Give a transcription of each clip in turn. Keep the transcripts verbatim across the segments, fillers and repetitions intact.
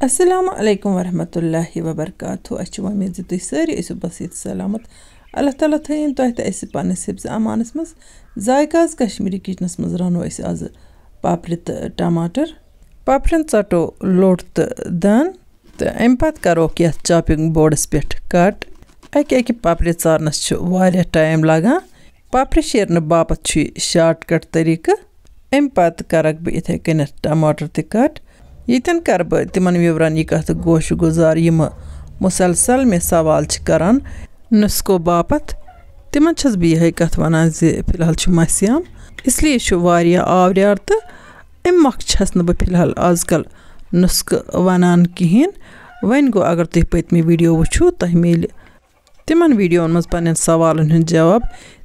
السلام علیکم ورحمۃ اللہ وبرکاتہ۔ اَسہِ چھِ وۄمید زِ تُہۍ سٲری ٲسِو بصیت سلامت۔ اللہ تعالیٰ تھٲیِن تۄہہِ تہٕ اَسہِ پنٛنِس حفظ امانَس منٛز۔ ذائقہ آز کشمیٖری کِچنَس منٛز رَنو أسۍ آزٕ پاپرِ تہٕ ٹماٹر۔ پاپرٮ۪ن ژَٹو لوٚٹ تہٕ دَن، تہٕ اَمہِ پَتہٕ کَروکھ یَتھ چاپِنٛگ بورڈَس پٮ۪ٹھ کَٹ۔ اَکہِ اَکہِ پاپرِ ژارنَس چھُ واریاہ ٹایم لَگان۔ پاپرِ شیرنہٕ باپَتھ چھُ یہِ شارٹ کٹ طریٖقہٕ۔ اَمہِ پَتہٕ کَرَکھ بہٕ یِتھَے کٔنٮ۪تھ ٹماٹر تہِ کَٹ۔ ییٚتٮ۪ن کَرٕ بہٕ تِمَن وِورَن یہِ کَتھ گوشہِ گُزار، یِمہٕ مُسلسل مےٚ سوال چھِ کَران نُسخو باپَتھ۔ تِمَن چھَس بہٕ یِہوٚے کَتھ وَنان زِ فی الحال چھُ مَسہِ یام، اس لیے چھُ واریاہ آوریٛار تہٕ اَمہِ مۄکھٕ چھَس نہٕ بہٕ فی الحال آز کل نُسخہٕ وَنان کِہیٖنۍ۔ وۄنۍ گوٚو، اگر تُہۍ پٔتمہِ ویٖڈیو وٕچھِو، تۄہہِ میلہِ تِمَن ویٖڈیووَن منٛز پنٛنٮ۪ن سوالَن ہُنٛد جواب،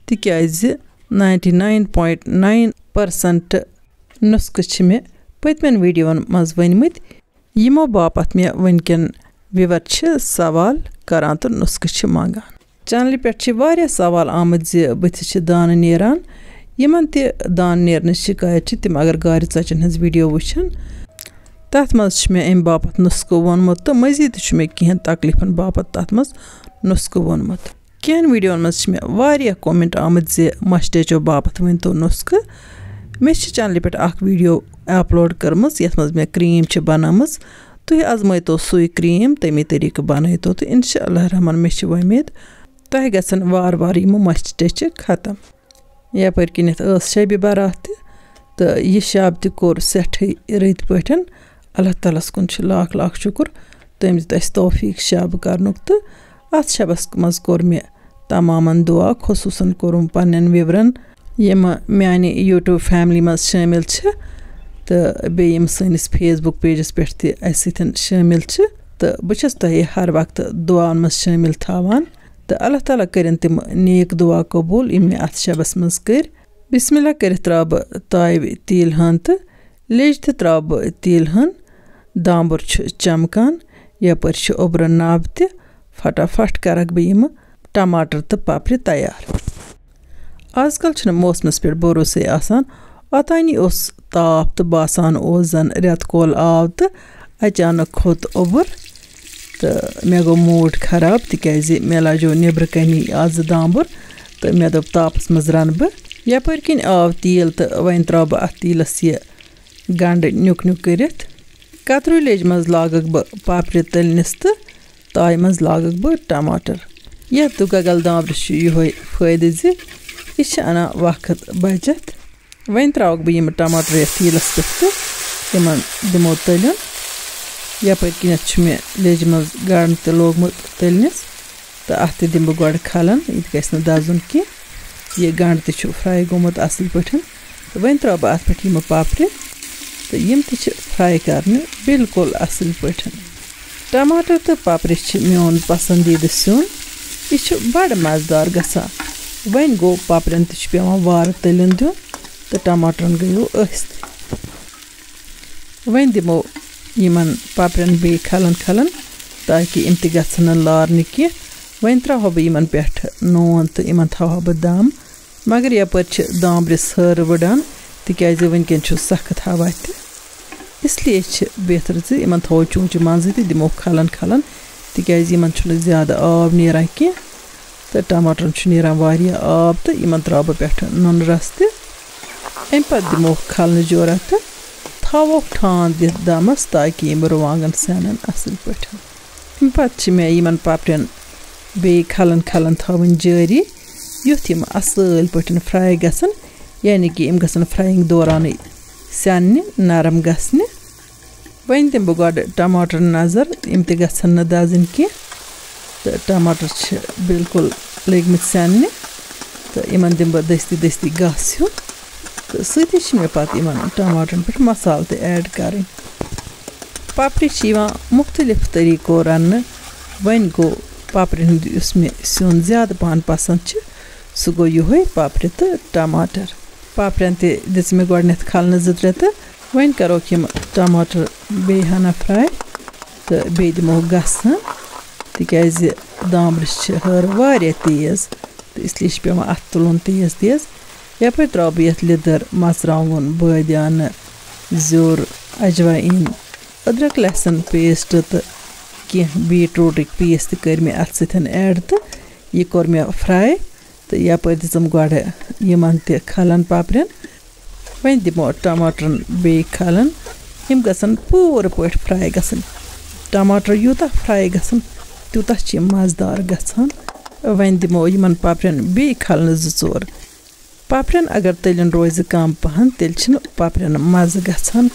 تِکیٛازِ ninety nine point nine percent نُسخہٕ چھِ مےٚ پٔتمٮ۪ن ویٖڈیووَن منٛز ؤنۍمٕتۍ، یِمو باپتھ مےٚ وٕنۍکٮ۪ن وِوَر چھِ سوال کران تہٕ نُسخہٕ چھِ منٛگان۔ چینلہِ پٮ۪ٹھ چھِ واریاہ سوال آمٕتۍ زِ بٕتھِ چھِ دانہٕ نیران۔ یِمَن تہِ دانہٕ نیرنٕچ شِکایت چھِ، تِم اگر گارِ ژۄچَن ہٕنٛز ویٖڈیو وٕچھَن، تَتھ منٛز چھُ مےٚ اَمہِ باپتھ نُسخہٕ ووٚنمُت تہٕ مٔزیٖد تہِ چھُ مےٚ کینٛہہ تکلیٖفَن باپتھ تَتھ منٛز نُسخہٕ ووٚنمُت۔ کینٛہَن ویٖڈیووَن منٛز چھِ مےٚ واریاہ کومٮ۪نٛٹ آمٕتۍ زِ مَچھِ ٹیچو باپتھ ؤنۍتو نُسخہٕ۔ مےٚ چھِ چینلہِ پٮ۪ٹھ اَکھ ویٖڈیو اَپلوڈ کٔرمٕژ، یَتھ منٛز مےٚ کرٛیٖم چھِ بنٲومٕژ۔ تُہۍ آزمٲیتو سُے کرٛیٖم، تَمی طریٖقہٕ بنٲیتو تہٕ انشاء اللہ الرحمن مےٚ چھِ وۄمید تۄہہِ گژھن وارٕ وارٕ یِمہٕ مَچھِ ٹیچہِ ختم۔ یَپٲرۍ کِنٮ۪تھ ٲس شبِ بَرات تہِ، تہٕ یہِ شب تہِ کوٚر سٮ۪ٹھٕے رٕتۍ پٲٹھۍ۔ اللہ تعالیٰ ہَس کُن چھُ لاکھ لاکھ شُکُر، تٔمۍ دیُت اَسہِ توفیٖق شب کرنُک۔ تہٕ اَتھ شبَس منٛز کوٚر مےٚ تمامَن دُعا، خصوٗصاً کوٚرُم پنٛنٮ۪ن وِورَن، یِم میٛانہِ YouTube فیملی منٛز شٲمِل چھِ تہٕ بیٚیہِ یِم سٲنِس Facebook پیجَس پٮ۪ٹھ تہِ اَسہِ سۭتۍ شٲمِل چھِ۔ تہٕ بہٕ چھَس تۄہہِ ہر وقتہٕ دُعاہَن منٛز شٲمِل تھاوان۔ تہٕ اللہ تعالیٰ کٔرِن تِم نیک دُعا قبوٗل، یِم مےٚ اَتھ شبَس منٛز کٔرۍ۔ بسم اللہ کٔرِتھ ترٛاوٕ بہٕ تایہِ تیٖل ہَن تہٕ لیٚج تہِ ترٛاوٕ بہٕ تیٖل ہَن۔ دامبُر چھُ چمکان، یَپٲرۍ چھُ اوٚبرٕ نَب تہِ۔ پھٹافٹ کَرَکھ بہٕ یِمہٕ ٹماٹر تہٕ پاپرِ تیار۔ آز کل چھُنہٕ موسمَس پٮ۪ٹھ بھروسے آسان۔ اوتانی اوس تاپھ تہٕ باسان اوس زَن رٮ۪تہٕ کول آو تہٕ اچانک کھوٚت اوٚبُر۔ تہٕ مےٚ گوٚو موٗڈ خراب، تِکیٛازِ مےٚ لَجیو نیٚبرٕ کَنی آزٕ دامبُر تہٕ مےٚ دوٚپ، تاپَس منٛز رَنہٕ بہٕ۔ یَپٲرۍ کِنۍ آو تیٖل تہٕ وۄنۍ ترٛاوٕ بہٕ اَتھ تیٖلَس یہِ گَنٛڈٕ نیُک نیُک کٔرِتھ۔ کَتریوٗ لیٚجہِ منٛز لاگَکھ بہٕ پاپرِ تٔلنِس تہٕ تایہِ منٛز لاگَکھ بہٕ ٹماٹر۔ یَتھ دُگَگَل دامبرِس چھُ یِہوٚے فٲیدٕ زِ یہِ چھِ اَنان وقت بَچَتھ۔ وۄنۍ ترٛاوَکھ بہٕ یِم ٹماٹر یَتھ تیٖلَس پٮ۪ٹھ تہٕ یِمَن دِمو تٔلیُن۔ یَپٲرۍ کِنٮ۪تھ چھُ مےٚ لیٚجہِ منٛز گَنٛڈٕ تہِ لوگمُت تٔلنِس تہٕ اَتھ تہِ دِمہٕ بہٕ گۄڈٕ کھَلَن، یہِ تہِ گژھِ نہٕ دَزُن کینٛہہ۔ یہِ گَنٛڈٕ تہِ چھُ fry گوٚمُت اَصٕل پٲٹھۍ۔ تہٕ وۄنۍ ترٛاوٕ بہٕ اَتھ پٮ۪ٹھ یِمہٕ پاپرِ تہٕ یِم تہِ چھِ fry کَرنہِ بالکل اَصٕل پٲٹھۍ۔ ٹماٹر تہٕ پاپرِ چھِ میون پسندیدٕ سیُن۔ یہِ چھُ بڑٕ مزٕدار گژھان۔ وۄنۍ گوٚو، پاپرٮ۪ن تہِ چھُ پٮ۪وان وارٕ تٔلیُن دیُن تہٕ ٹماٹرن گٔیو ٲسۍ تہِ۔ وۄنۍ دِمو یِمن پاپرٮ۪ن بیٚیہِ کھلن کھلن، تاکہِ یِم تہِ گژھن نہٕ لارنہٕ کینٛہہ۔ وۄنۍ ترٛاوہو بہٕ یِمن پٮ۪ٹھ نوٗن تہٕ یِمن تھاوہو بہٕ دم۔ مگر یپٲرۍ چھِ دامبرِس ہٲر وٕڑان، تِکیٛازِ وٕنکٮ۪ن چھُ سخت ہوا تہِ۔ اس لیے چھِ بہتر زِ یِمن تھاوو چونچہِ منٛزٕے تہٕ دِمو کھلن کھلن، تِکیٛازِ یِمن چھُنہٕ زیادٕ آب نیران کینٛہہ۔ تہٕ ٹماٹرن چھُ نیران واریاہ آب تہٕ یِمن ترٛاوٕ بہٕ پٮ۪ٹھٕ نُنہٕ رس تہِ۔ اَمہِ پتہٕ دِمو کھلنہٕ جورا تہٕ تھاوو ٹھانٛڈ دِتھ دمس، تاکہِ یِم رُوانٛگن سٮ۪نن اصٕل پٲٹھۍ۔ اَمہِ پتہٕ چھِ مےٚ یِمن پاپرٮ۪ن بیٚیہِ کھلن کھلن تھاوٕنۍ جٲری، یُتھ یِم اصٕل پٲٹھۍ fry گژھن، یعنی کہِ یِم گژھن frying دورانٕے سٮ۪ننہِ، نرم گژھنہِ۔ وۄنۍ دِمہٕ بہٕ گۄڈٕ ٹماٹرن نظر، یِم تہِ گژھن نہٕ دزٕنۍ کینٛہہ۔ تہٕ ٹماٹر چھِ بالکل لٔگۍ مٕتۍ سٮ۪ننہِ، تہٕ یِمن دِمہٕ بہٕ دٔستی دٔستی گس ہیوٗ۔ تہٕ سۭتی چھِ مےٚ پتہٕ یِمن ٹماٹرن پٮ۪ٹھ مسالہٕ تہِ add کرٕنۍ۔ پاپرِ چھِ یِوان مُختٔلِف طٔریٖقو رَننہٕ۔ وۄنۍ گوٚو، پاپرِ ہُنٛد یُس مےٚ سیُن زیادٕ پَہَن پَسنٛد چھِ، سُہ گوٚو یِہوٚے، پاپرِ تہٕ ٹماٹر۔ پاپرٮ۪ن تہِ دِژ مےٚ گۄڈٕنٮ۪تھ کھَلنہٕ زٕ ترٛےٚ تہٕ وۄنۍ کَروکھ یِم ٹماٹر بیٚیہِ ہنا fry تہٕ بیٚیہِ دِمو گَسہٕ ہن، تِکیٛازِ دامبرِس چھِ ہٲر واریاہ تیز تہٕ اس لیے چھِ پٮ۪وان اَتھٕ تُلُن تیز تیز۔ یَپٲرۍ ترٛاوٕ بہٕ یَتھ لیٚدٕر، مَرژٕوانٛگُن، بٲدیانہٕ، زیُر، اجوایِن، أدرَک لہسن پیسٹ تہٕ کینٛہہ بیٖٹ روٗٹٕکۍ پیٖس تہِ کٔرۍ مےٚ اَتھ سۭتۍ ایڈ تہٕ یہِ کوٚر مےٚ فرٛاے۔ تہٕ یَپٲرۍ دِژٕم گۄڈٕ یِمَن تہِ کھَلَن پاپرٮ۪ن۔ وۄنۍ دِمو ٹماٹرَن بیٚیہِ کھَلَن۔ یِم گژھن پوٗرٕ پٲٹھۍ فرٛاے گژھٕنۍ۔ ٹماٹر یوٗتاہ فرٛاے گژھن، تیوٗتاہ چھِ یِم مَزٕدار گژھان۔ وۄنۍ دِمو یِمَن پاپرٮ۪ن بیٚیہِ کھَلنہٕ زٕ ژور۔ پاپرٮ۪ن اگر تٔلیُن روزِ کم پہن، تیٚلہِ چھِنہٕ پاپرٮ۪ن مزٕ گژھان۔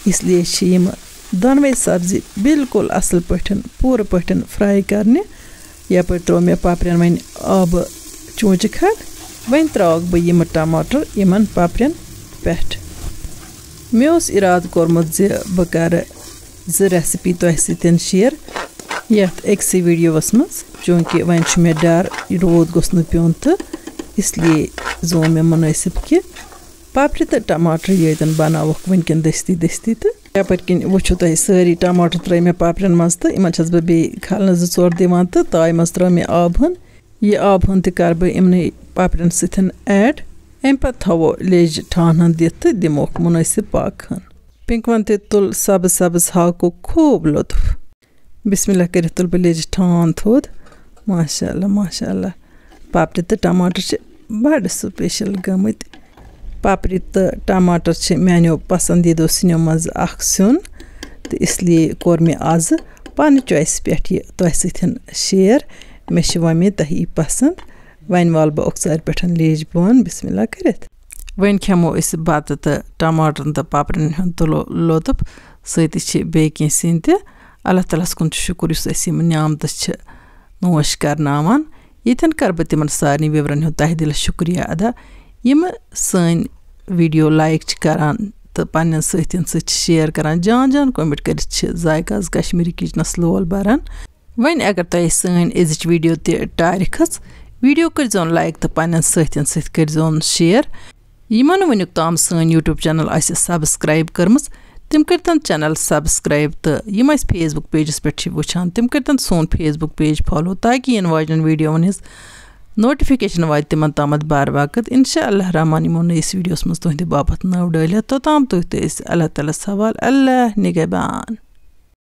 اس لیے چھِ یِم دۄنوَے سبزی بالکل اصل پٲٹھۍ، پوٗرٕ پٲٹھۍ فرٛاے کرنہِ۔ یپٲرۍ ترٛوو مےٚ پاپرٮ۪ن وۄنۍ آبہٕ چونچہِ کھنٛڈ۔ وۄنۍ ترٛاوَکھ بہٕ یِم ٹماٹر یِمن پاپرٮ۪ن پٮ۪ٹھ۔ مےٚ اوس ارادٕ کوٚرمُت زِ بہٕ کرٕ زٕ ریسپی تۄہہِ سۭتۍ شیئر یتھ أکسٕے ویڈیوس منٛز، چونکہ وۄنۍ چھُ مےٚ ڈر، یہِ روٗد گوٚژھ نہٕ پیوٚن، تہٕ اس لیے زون مےٚ مُنٲسِب کہِ پاپرِ تہٕ ٹماٹر یٲتٮ۪ن بناوکھ وٕنکٮ۪ن دٔستی دٔستی۔ تہٕ یپٲرۍ کِنۍ وٕچھِو تۄہہِ سٲری ٹماٹر ترٲے مےٚ پاپرٮ۪ن منٛز، تہٕ یِمن چھس بہٕ بیٚیہِ کھلنہٕ زٕ ژور دِوان، تہٕ تایہِ منٛز ترٲو مےٚ آبہٕ ہن۔ یہِ آبہٕ ہن تہِ کرٕ بہٕ یِمنٕے پاپرٮ۪ن سۭتۍ ایڈ۔ امہِ پتہٕ تھاوو لیجہِ ٹھانہٕ ہن دِتھ تہٕ دِموکھ مُنٲسِب پاکہٕ ہن۔ پِنکون تہِ تُل سبز سبز ہاکُک خوٗب لطف۔ بسم اللہ کٔرِتھ تُل بہٕ لیجہِ ٹھانہٕ تھوٚد۔ ماشاء اللہ، ماشاء اللہ۔ پاپرِ تہٕ ٹماٹر چھِ بڑٕ سپیشل گٔمٕتۍ۔ پاپرِ تہٕ ٹماٹر چھِ میانیو پسندیدو سِنیو منٛز اکھ سیُن، تہٕ اس لیے کوٚر مےٚ آزٕ پننہِ چویسہِ پٮ۪ٹھ یہِ تۄہہِ سۭتۍ شیئر۔ مےٚ چھِ وۄمید تۄہہِ یی پسند۔ وۄنۍ والہٕ بہٕ اوٚکژارِ پٮ۪ٹھ لیجہِ بۄن، بسم اللہ کٔرِتھ۔ وۄنۍ کھٮ۪مو أسۍ بتہٕ تہٕ ٹماٹرن تہٕ پاپرٮ۪ن ہُنٛد تُلو لطف، سۭتۍ چھِ بیٚیہِ کینٛہہ سِنۍ تہِ۔ اللہ تعالیٰ ہس کُن چھُ شُکُر یُس اَسہِ یِم نعمتہٕ چھِ نوش کرناوان۔ ییٚتٮ۪ن کرٕ بہٕ تِمن سارنٕے viewerن ہُنٛد تہہ دِلس شُکریہ ادا، یِم سٲنۍ ویڈیو لایک چھِ کران تہٕ پننٮ۪ن سٲتھین سۭتۍ چھِ شیئر کران، جان جان comment کٔرِتھ چھِ ذایقہ از کشمیری کچنس لول بران۔ وۄنۍ اگر تۄہہِ سٲنۍ أزِچ ویڈیو تہِ ٹارِ کھٔژ، ویڈیو کٔرزیون لایک تہٕ پننٮ۪ن سٲتھین سۭتۍ کٔرزیون شیئر۔ یِمن وٕنیُک تام سٲنۍ YouTube channel آسہِ subscribe کٔرمٕژ، تِم کٔرتن channel subscribe، تہٕ یِم اَسہِ Facebook pageس پٮ۪ٹھ چھِ وٕچھان، تِم کٔرتن سون Facebook page follow، تاکہِ یِنہٕ واجنٮ۪ن ویڈیون ہٕنٛز notification واتہِ تِمن تامتھ بر وقت۔ انشاء اللہ الرحمن یِمو نٔیِس ویڈیوس منٛز تُہنٛدِ باپتھ نٔو ڈٲلِتھ۔ توٚتام تُہۍ تہٕ أسۍ، اللہ تعالیٰ ہس حوالہٕ۔ اللہ نگہبان۔